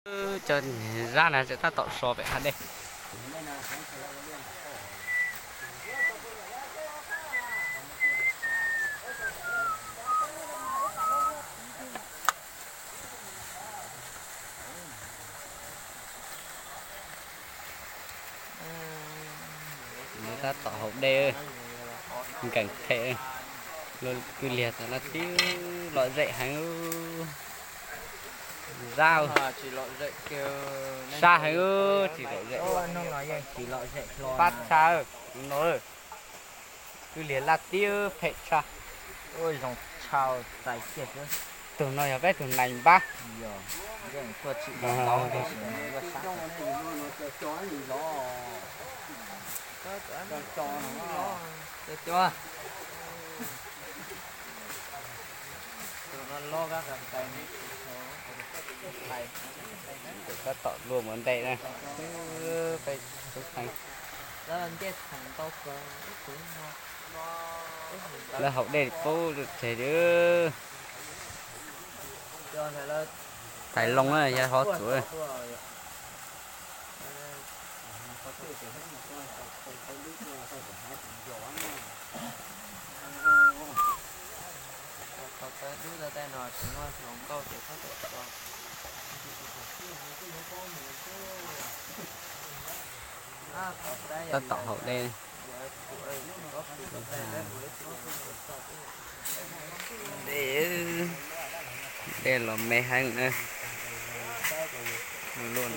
Cov zab na tseem tab tom so pem hav dej. Lawv tab tom haus dej, nkees phem, kwj liag tas laj tib lom zem heev. Zab, sab heev, tsis lom zem, pab tshaj no. Kwj liag laj tib phem tshaj. Tus no yog peb tus nais npab. Tab tom luaj mus ntej na. Peb tub kheej. Lawv haus dej pub tseg li. Tais Looj na yog hov txuv. Tab tom haus dej. Dej, dej los me heev na. Luaj.